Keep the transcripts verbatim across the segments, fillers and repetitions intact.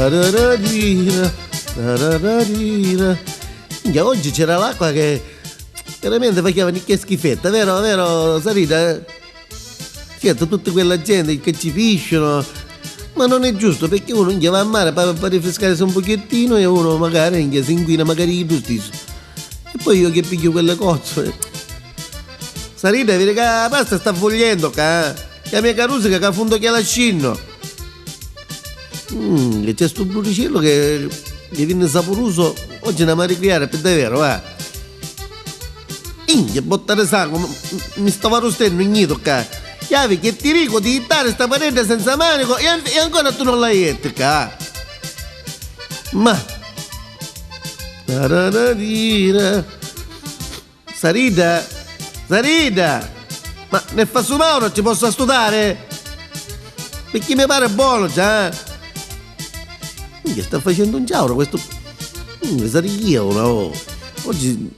Tarararira, tarararira. Minchia, oggi c'era l'acqua che veramente faceva nicchia schifetta, vero, vero, Sarita? Certo, tutta quella gente che ci pisciano, ma non è giusto, perché uno minchia va a mare per, per rinfrescarsi un pochettino e uno magari minchia si inquina magari iddu stesso. E poi io che piglio quelle cozzole. Sarita, vedi che la pasta sta bollendo qua, eh? Chiami a Carusica che affonda che la scinno. Mm, che c'è sto bruricello che, che viene sapuruso, oggi ne ma ricriare per davvero, va. Inghia, botta di sangue, mi, mi stava rustennu ignitu qua. Chiavi che ti dico di ittare sta parete senza manico e, an- e ancora tu non l'hai detto qua. Ma... Tarararira. Sarita, Sarita, ma nel fa su Mauro ci posso astutare? Perché mi pare buono già, eh? Minchia, sta facendo un ciauro questo. Mm, mi sa righia una, oh. Oggi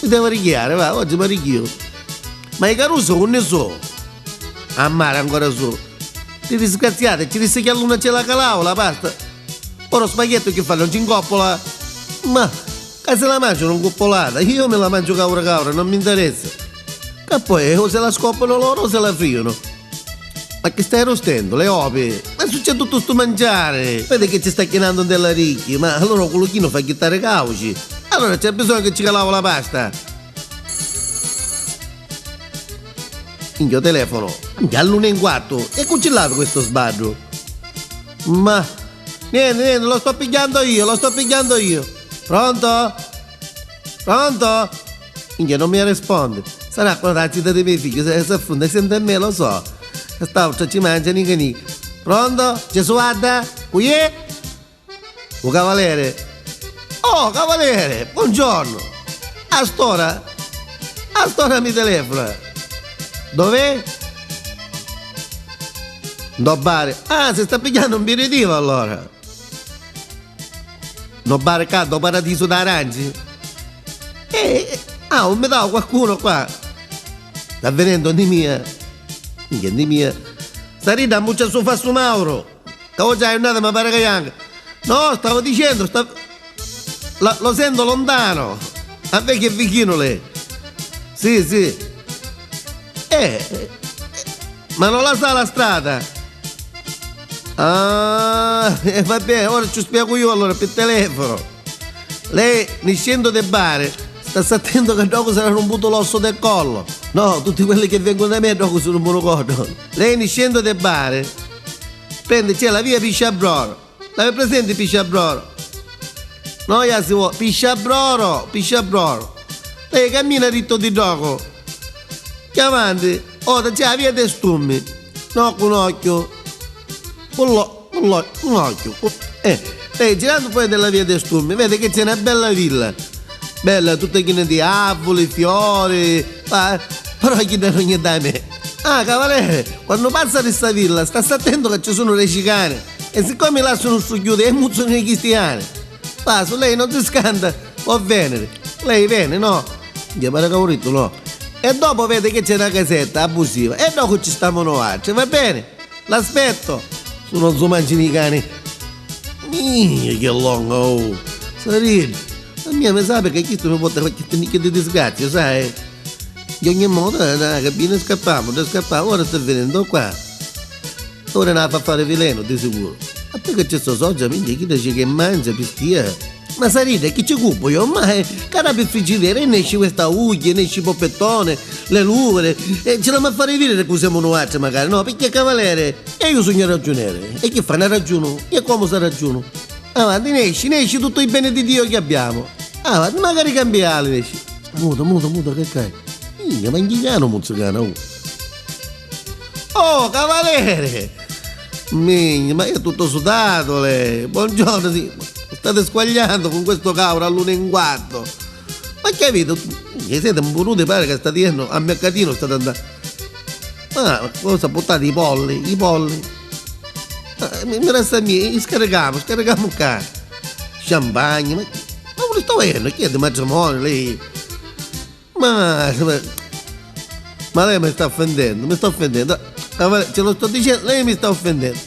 mi devo righiare, va, oggi mi righio. Ma i Caruso unni so? A mare ancora so. Li disgraziati, ci disse che a luna ce la calavo la pasta. Ora spaghetto che fa, non ci incoppola? Ma ca se la mangiano incoppolata, io me la mangio caura caura, non mi interessa. Ca poi o se la scoppano loro o se la friano. Ma che stai rostendo, le opi? Ma succede tutto sto mangiare? Vedi che ci sta chinando della ricchi, ma allora quello chi non fa chittare cauci? Allora c'è bisogno che ci calavo la pasta? Minchia, telefono. Minchia, all'una in quattro. E cu ci l'ha questo sbaddo? Ma niente, niente, lo sto pigliando io, lo sto pigliando io. Pronto? Pronto? Minchia, non mi risponde. Sarà quella della zita di mio figlio, se, se affonda, sente a me, lo so. St'altra ci mangia, nica nica. Pronto? Gesuadda? Cui è? U cavaliere. Oh, cavaliere, buongiorno. A st'ora? A st'ora mi telefona. Dov'è? Ndo bar. Ah, si sta pigghiannu un piritivu allora. Ndo bar ca, ndo paradisu d'aranci? Eh, eh, ah, un mi dau qualcuno qua. Sta venendo di mia. Minchia, di mia. Sarita, ammuccia su fassu Mauro. Ca oggi hai andata ma pare che janca. No, stavo dicendo, sta... la- lo sento lontano. A me che vicino lei. Sì, sì. Eh, eh, ma non la sa la strada? Ah, e va bene, ora ci spiego io allora per telefono. Lei, niscendu di Bari, sta attento che dopo sarà romputo l'osso del collo. No, tutti quelli che vengono da me dopo sono un monocordo. Lei, niscendu di Bari, prende, c'è la via Pisciabroro. L'avete presente Pisciabroro? No, ja si vuole. Pisciabroro, Pisciabroro. Lei cammina dritto di dopo. Chiamanti, ora c'è la via dei Stummi. No, con occhio. Con l'o- con l'o- con occhio. Con- eh, eh, girando poi della via dei Stummi, vede che c'è una bella villa. Bella, tutta china di avuli, fiori. Ah, però chi non è da me. Ah, cavaliere, quando passa di sta villa, sta attento che ci sono dei cicani. E siccome mi lasciano strugghiuti e muzzano i cristiani. Passo, lei non si scanta, può venire. Lei vene, no? Gli pare che ho detto no. E dopo vede che c'è una casetta abusiva e dopo ci stiamo noi altri, va bene? L'aspetto. Se non si mangiano i cani. Mia, che longa, oh. Sarita. A mia mi sa che questo mi porta qualche nicchia di disgrazia, sai? Di ogni modo, eh, dai, che viene scappiamo, ne scappiamo, ora sta venendo qua. Ora ne fa fare veleno, di sicuro. Ma poi che c'è sto soggio, minchia, chi dice che mangia, pistia? Ma Sarita, chi ci cupo io? Ma eh, cara per friggidera, e nesci questa uglia, nesci poppettone, le luvere, e ce l'hanno a fare vedere che siamo noi altri magari, no? Perché cavaliere, e io sono ragioniere, e chi fa una ragione? E come sa ragione? Avanti, nesci, nesci tutto il bene di Dio che abbiamo. Avanti, magari cambiali, nesci. Muta, muta, muta, che c'è? Minchia, ma chi cano muzzicano, oh. Oh, cavaliere! Minchia, ma è tutto sudato lei. Buongiorno, sì. State squagliando con questo cavolo all'uno in quattro. Ma che avete? Che siete imburuti, pare che state dicendo a mercatino state andando. Ah, cosa buttate i polli, i polli. Ah, mi, mi resta a me, scaricamo, scaricamo qua. Champagne, ma, ma dove sto venendo? Chi è di matrimonio lei? Ma, ma, ma lei mi sta offendendo, mi sta offendendo. Ah, ma ce lo sto dicendo, lei mi sta offendendo.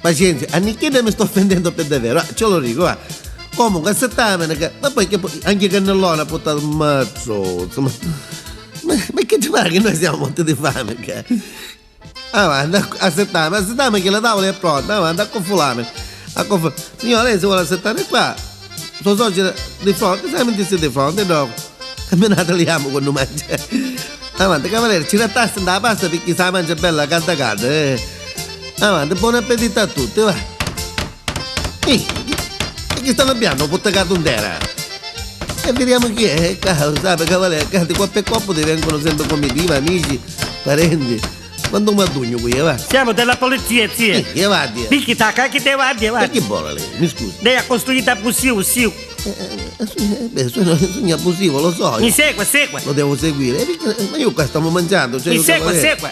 Pacienza, a Nicchidda mi sto offendendo per davvero, ah, ce lo dico, va. Comunque, assettamene che, ma poi che poi, anche Cannellone ha portato un mazzozzo, ma, ma, ma che ti pare che noi siamo morti di fame, che? Avanti, assettame, assettame che la tavola è pronta, avanti, accuffulame, accuffulame. Signora, lei si vuole assettare qua? Sua suocera di fronte, se la mettesse di fronte, no? Camminate, liamo quando mangia. Avanti, cavaliere, ci rattasti nda pasta perché se la mangia bella calda calda, eh. Avanti, buon appetito a tutti, va. Ehi, e chi sta annabbiannu, putta ca tuntera? E vediamo chi è, ca, lo sape, cavaliere, ca di coppa e coppa ti vengono sempre come diva, amici, parenti. Quanto m'addugnu qui, va. Siamo della polizia, zia. Eh, che va a dire? Picchi tacca, chi te va a dire, va? E chi vuole lei? Mi scusi. Lei ha costruito a Bussiu, Siu. Eh, eh, eh, beh, sono, sono abusivo, lo so. Mi io. Segua, segua. Lo devo seguire. Eh, perché, eh, ma io qua stiamo mangiando, cioè, mi io segua, devo avere segua.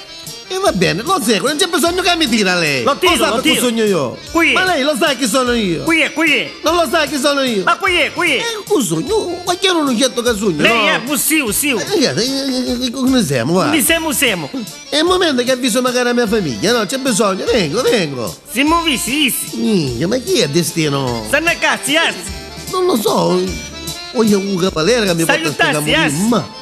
E va bene, lo seguo, non c'è bisogno che mi tira lei. Lo tiro, lo sa lo chi tiro. Sogno io. Qui è. Ma lei lo sa chi sono io? Qui è, qui è. Non lo sa chi sono io? Ma qui è, qui è. Eh, cosa sogno? Ma chi era un oggetto che sogno? Lei no? È Bussiu, Siu. Eh, eh, eh, eh, eh, come siamo, va? Come siamo, siamo? È il momento che avviso magari la mia famiglia, no? C'è bisogno, vengo, vengo. Siamo visti, visti. Minchia, ma chi è destino? Stanno a cazzi, cazzi. Non lo so. Voglio un cavaliere che mi porta a spiegare. Sta aiutarsi, ma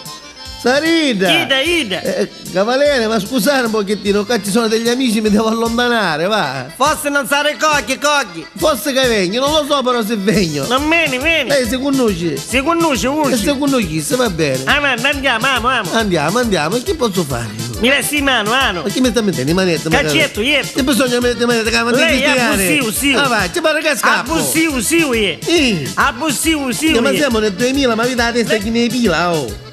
Sarita! Ida, ida. Eh, eh, cavaliere, ma scusate un pochettino, qua ci sono degli amici, mi devo allontanare, va. Forse non sarei coghi, coghi. Forse che vegno, non lo so però se vegno. Non veni, veni. Lei si conosce? Si conosce, conosce. E se conosce, va bene. Avanti, andiamo, amo, amo. Andiamo, andiamo, e che posso fare io? Mi resti in mano, ano. Ma chi mi sta mettendo in manetta? Cacetto, ietto. Che bisogna mettere in manetta? Lei è abusivo, sì. Ah, vai, ci pare che scappo. Abusivo, sì, eh. Eh. Abusivo, sì. Ma siamo nel duemila, ma avete la testa chi ne pila, oh.